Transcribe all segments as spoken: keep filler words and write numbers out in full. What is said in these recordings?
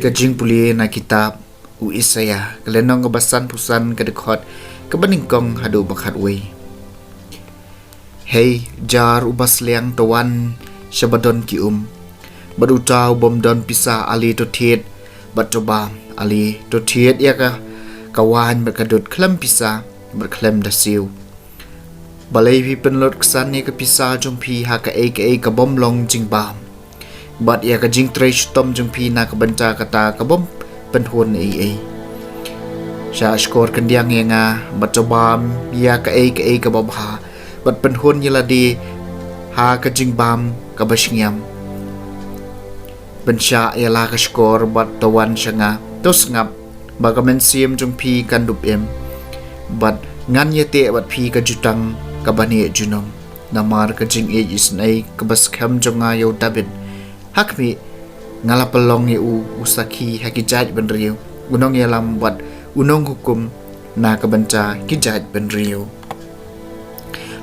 Ka jingpule na kitab u Isaïah, ka lynnong kaba sanphew san, ka dkhot kaba nyngkong haduh ba khatwei. Hei, jar uba sliang, to wan sha ba don ki um, bad uta u bym don pisa, ale to thied, bad to bam, ale to thied ïa ka, ka waiñ bad ka dud khlem pisa bad khlem da siew. Balei phi pynlut ksan ïa ka pisa jong phi ha kaei kaei ka bym long jingbam, bad ïa ka jingtrei shitom jong phi na ka bynta kata ka bym pynhun ei ei? Sha shkor khyndiat ïa nga, bad to bam ïa kaei kaei kaba bha, bad pynhun ïa lade ha ka jingbam kaba shngiam. Pynshah ïa la ka shkor bad to wan sha nga, to sngap ba ka mynsiem jong phi kan dup im, bad ngan ïateh bad phi ka jutang kaba neh junom. Namar ka jingïeit isynei kaba skhem jong nga ïa u Dabid, ha khmih, nga la pynlong ïa u u sakhi ha ki jaitbynriew, u nongïalam bad u nonghukum na ka bynta ki jaitbynriew.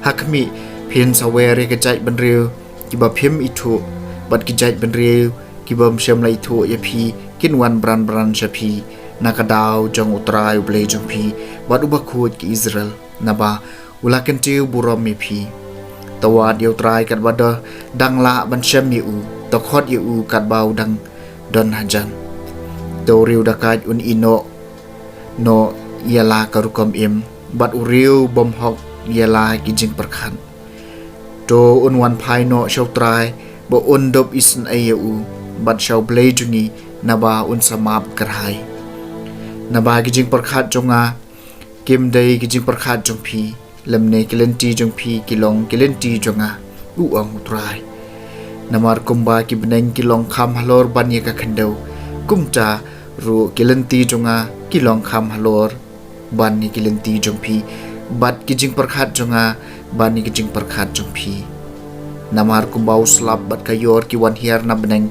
Ha khmih, phin sawer ïa ki jaitbynriew kiba phim ithuh, bad ki jaitbynriew ki bym shym la ithuh ïa phi kin wan bran bran sha phi, na ka daw jong U Trai U Blei jong phi, bad Uba Khuid ki Israel. Naba u la kyntiew burom ïa phi. To wad ïa U Trai katba da dang lah ban shem ïa u, to khot ïa u katba u dang don hajan. To u riew dakait un ïehnoh noh ïa la ka rukom im, bad u riew bymhok ïa la ki jingpyrkhat. To un wan phai noh sha U Trai, ba un dup isynei ïa u, bad sha U Blei jong ngi, naba un sa map kyrhai. Naba ki jingpyrkhat jong nga kim dei ki jingpyrkhat jong phi, lymne ki lynti jong phi ki long ki lynti jong nga, u ong U Trai. Namar kumba ki bneng ki long kham halor ban ïa ka khyndew, kumta ruh ki lynti jong nga ki long kham halor ban ïa ki lynti jong phi, bad ki jingpyrkhat jong nga ban ïa ki jingpyrkhat jong phi. Namar kumba u slap bad ka ïor ki wan hiar na bneng,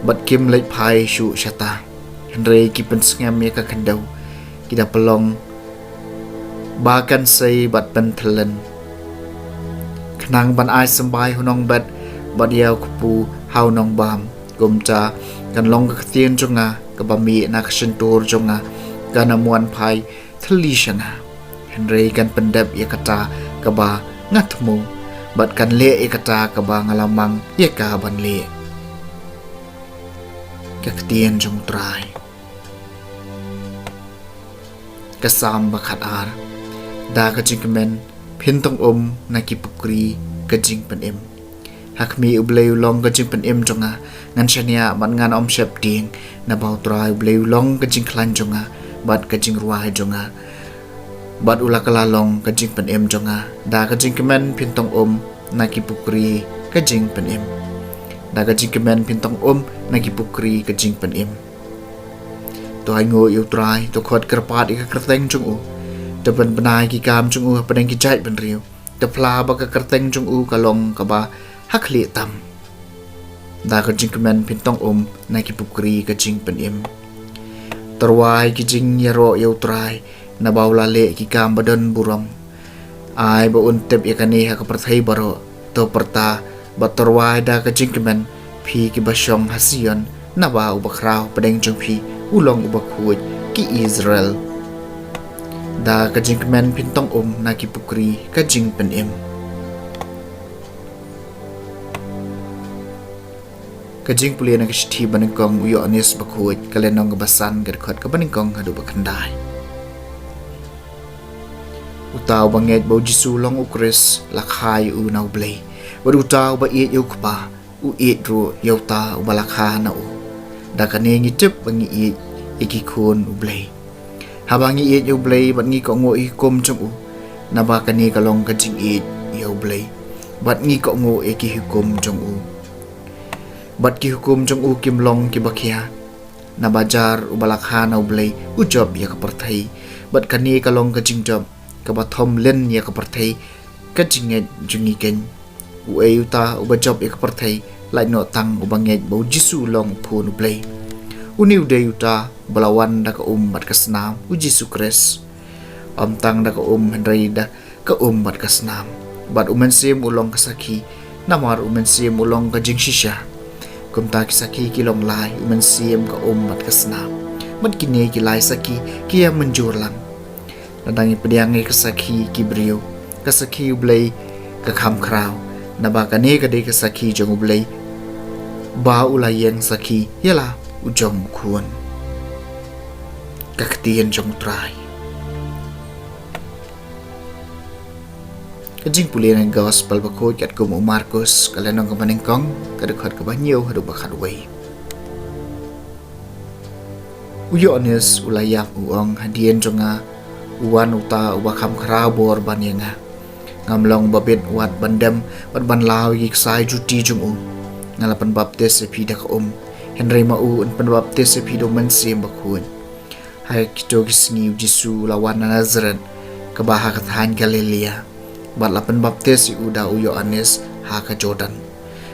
bad kim leit phai shuh shata, hynrei ki pynsngem ïa ka khyndew, ki da pynlong ba kan sei bad pynthyllen. Khnang ban ai symbai ha u nongbet, bad ïa u kpu ha u nongbam. Kumta kan long ka ktien jong nga kaba mih na ka shyntur jong nga, kan ym wan phai thylli sha nga. Hynrei kan pyndep ïa kata kaba nga thmu, bad kan leh ïa kata kaba nga la mang ïa ka ban leh. Ka ktien jong U Trai. Ka Salm ba khatar. Da ka jingkmen phin tong um na ki pukri ka jingpynim. Ha khmih, U Blei u long ka jingpynim jong nga, ngan shaniah bad ngan ym sheptieng, naba U Trai U Blei u long ka jingkhlaiñ jong nga bad ka jingrwai jong nga, bad u la kylla long ka jingpynim jong nga. Da ka jingkmen phin tong um na ki pukri ka jingpynim. Da ka jingkmen phin tong um na ki pukri ka jingpynim. To ainguh ïa U Trai, to khot kyrpad ïa ka kyrteng jong u. To pynbna ïa ki kam jong u hapdeng ki jaitbynriew. To phla ba ka kyrteng jong u ka long kaba hakhlieh tam. Da ka jingkmen phin tong um na ki pukri ka jingpynim. To rwai ki jingïaroh ïa U Trai, naba u la leh ki kam ba don burom. Ai ba un tip ïa kane ha ka pyrthei baroh. To pyrta bad to rwai da ka jingkmen, phi kiba shong ha Sion, naba uba khraw hapdeng jong phi u long Uba Khuid ki Israel. Da ka jingkmen phin tong um na ki pukri ka jingpynim. Ka jingpule na ka shithi ba nyngkong u Ïoannis Bakhuid, ka lynnong kaba san, ka dkhot kaba nyngkong haduh ba khyndai. Uta uba ngeit ba U Jisu u long U Khrist, la kha ïa u na U Blei. Bad uta uba ïeit ïa U Kpa, u ïeit ruh ïa uta uba la kha na u. Da kane ngi tip ba ngi ïeit ïa ki khun U Blei, haba ngi ïeit ïa U Blei bad ngi kohnguh ïa ki hukum jong u. Naba kane ka long ka jingïeit ïa U Blei, bad ngi kohnguh ïa ki hukum jong u. Bad ki hukum jong u kim long kiba khia, Naba jar uba la kha na U Blei u jop ïa ka pyrthei, bad kane ka long ka jingjop kaba thom lynti ïa ka pyrthei, ka jingngeit jong ngi keiñ. Uei uta uba jop ïa ka pyrthei? Lait noh tang uba ngeit ba U Jisu u long U Khun U Blei. Une u dei uta uba la wan da ka um bad ka snam, U Jisu Khrist. Ym tang da ka um, hynrei da ka um bad ka snam. Bad U Mynsiem u long ka sakhi, namar U Mynsiem u long ka jingshisha. Kumta ki sakhi ki long lai, U Mynsiem, ka um bad ka snam. Bad kine ki lai sakhi ki ïa mynjur lang. Lada ngi pdiang ïa ka sakhi ki briew, ka sakhi U Blei ka kham khraw. Naba kane ka dei ka sakhi jong U Blei ba u la ïeng sakhi ïa la u jong U Khun. Ka ktien jong U Trai. Ka jingpule na ka Gospel bakhuid katkum u Markus, ka lynnong kaba nyngkong, ka dkhot kaba hynñiew haduh ba khatwei. U Ïoannis u la ïap, u ong, hadien jong nga u wan uta uba kham khraw bor ban ïa nga. Ngam long ba bit wat ban dem bad ban law ïa ki ksai juti jong u. Nga la pynbaptis ïa phi da ka um, hynrei ma u un pynbaptis ïa phi da U Mynsiem Bakhuid. Ha kito ki sngi U Jisu u la wan na Nasaret, kaba ha ka thaiñ Galilea, bad la pynbaptis ïa u da u Ïoannis ha ka Jordan.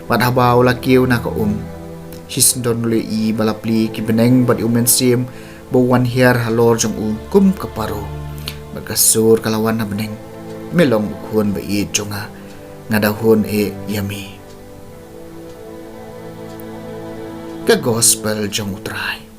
Bad haba u la kiew na ka um, shisyndon u la ïohi ba la plie ki bneng bad ïa U Mynsiem ba u wan hiar halor jong u kum ka paro. Bad ka sur ka la wan na bneng: Me long U Khun ba ïeit jong nga, nga da hun eh ïa me. Ka Gospel jong U Trai.